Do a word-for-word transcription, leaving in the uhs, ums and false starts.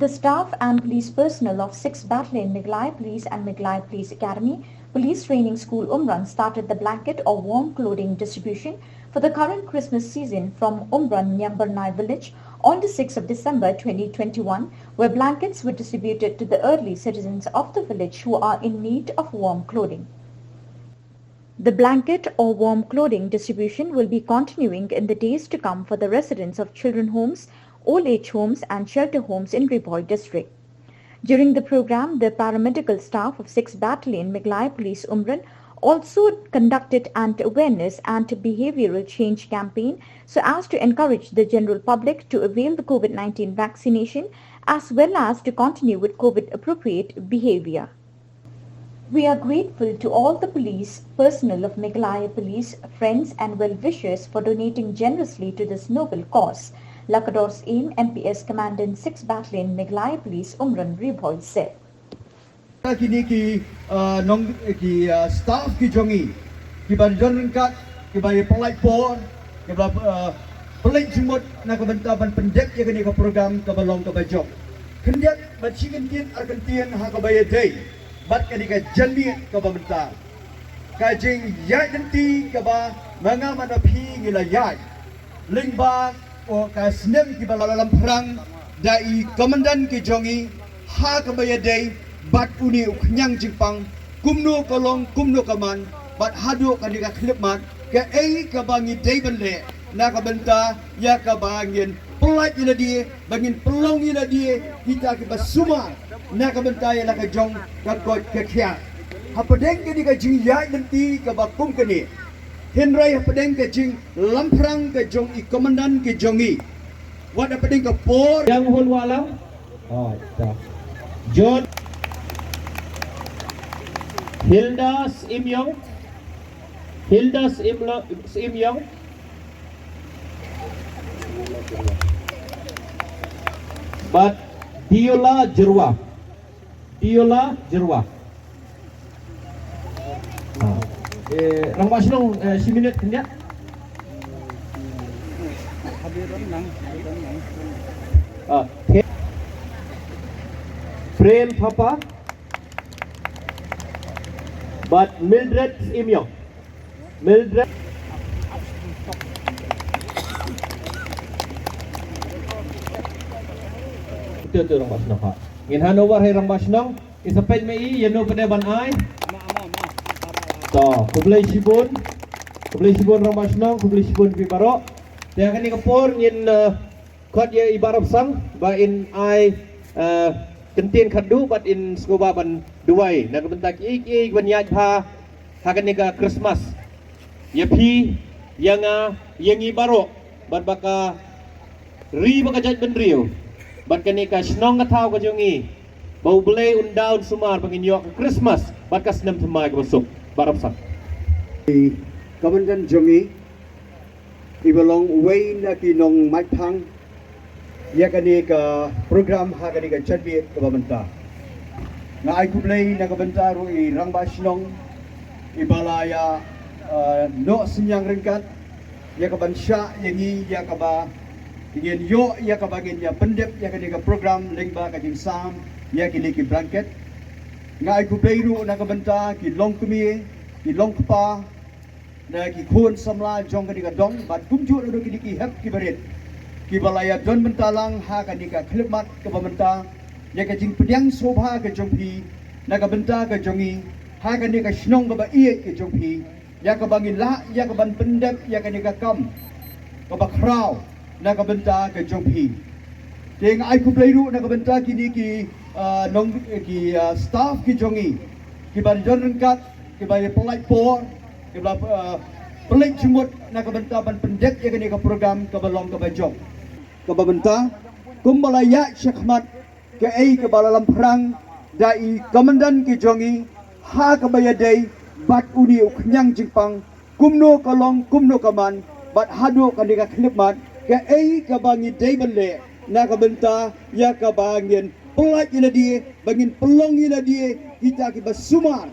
The staff and police personnel of sixth Battalion Meghalaya Police and Meghalaya Police Academy Police Training School Umran started the blanket or warm clothing distribution for the current Christmas season from Umran Nyambernai village on the sixth of December twenty twenty-one, where blankets were distributed to the elderly citizens of the village who are in need of warm clothing. The blanket or warm clothing distribution will be continuing in the days to come for the residents of children homes, old age homes and shelter homes in Ri Bhoi district. During the program, the paramedical staff of sixth Battalion Meghalaya Police Umran also conducted an awareness and behavioral change campaign so as to encourage the general public to avail the COVID nineteen vaccination as well as to continue with COVID appropriate behavior. We are grateful to all the police personnel of Meghalaya Police, friends and well-wishers for donating generously to this noble cause. Lakador Syiem, M P S Commandant sixth Battalion Meghalaya Police, Umran Ri Bhoi said. Kine ki, uh, nong, ki, uh, staff ki jong ngi, ki ban don ryngkat, ki ban ïa pynlait por, ki ban, uh, pynlait jingmut na ka bynta ban pyndep ïa kane ka program kaba long kaba jong. Khyndiat bad shi kyntien ar kyntien ha kaba ïadei bad kane ka janmiet kaba mynta. Ka jingïaid lynti kaba ma nga ma phi ngi la ïaid lyngba ka snem kiba la lamphrang da i komandan ki jong ngi ha kaba ïadei bad une u khñiang jingpang, kumno ka long kumno ka man, bad haduh kane ka khyllipmat kaei kaba ngi dei ban leh na ka bynta ïa kaba ngin pynlait ïa lade, ba ngin pynlong ïa lade kita kiba sumar na ka bynta ïa la ka jong ka koit ka khiah. Hapdeng kane ka jingïaid lynti kaba kum kane, hynrei hapdeng ka jinglamphrang ka jong i komandan ka jong ngi, wat hapdeng ka por. Yang Hun Walam. Oh, ta. John. Hilda Syiem Ïong. Hilda Syiem Lo-, Syiem Ïong. Bad Diola Jyrwa. Diola Jyrwa. Ha. Eh, Rangbah Shnong, eh, shi minit khyndiat. Ah, okay. Prem Thapa. Bad Mildred Syiem Ïong. Mildred. Itu tu Rangbah Shnong ha. Ngin hand over ha i Rangbah Shnong. Isa peit ma i ïa no pynban ai. To, khublei shibun. Khublei shibun Rangbah Shnong, khublei shibun phi baroh. Te ha kane ka por ngin, eh, khot ïa i Bah Rapsang ba in ai, eh, kyntien khatduh bad in sngewbha ban duwai na ka bynta kiei kiei ban ïaid bha ha kane ka Christmas. Ïa phi, ïa nga, ïa ngi baroh bad ba ka ri ba ka jaitbynriew bad kane ka shnong ka thaw ka jong ngi, ba U Blei un da un sumar ba ngin ïoh ka Christmas bad ka snem thymmai kaba suk. Bah Rapsang. Komandan jong ngi, iba long uwei na ki nongmaitphang ïa kane ka program ha kane ka janmiet kaba mynta. Nga ai khublei na ka bynta ruh i Rangbah Shnong iba la ïa, eh, noh synñiang ryngkat ïa ka ban shah ïa ngi ïa kaba ngin ïoh ïa kaba ngin ïa pyndep ïa kane ka program lyngba ka jingsam ïa kine ki blanket. Nga ai khublei ruh na ka bynta ki longkmie, ki longkpa, na ki khun samla jong kane ka dong bad kumjuh ruh kine ki hep ki barit kiba la ïa don bynta lang ha kane ka khyllipmat kaba mynta, ïa ka jingpdiang sngewbha ka jong phi na ka bynta ka jong ngi ha kane ka shnong kaba ïeit ka jong phi, ïa kaba ngi lah ïa ka ban pyndep ïa kane ka kam kaba khraw na ka bynta ka jong phi. Te nga ai khublei ruh na ka bynta kine ki, ah, nong, ki, ah, staff ki jong ngi kiba don ryngkat, kiba ïa pynlait por, kiba, ah, pynlait jingmut na ka bynta ban pyndep ïa kane ka program kaba long kaba jong. Kaba mynta kumba la ïaid shakhmat kaei kaba la lamphrang da i komandan ki jong ngi ha kaba ïadei bad une u khñiang jingpang, kumno ka long kumno ka man, bad haduh kane ka khyllipmat kaei kaba ngi dei ban leh na ka bynta ïa kaba ngin pynlait ïa lade, ba ngin pynlong ïa lade kita kiba sumar.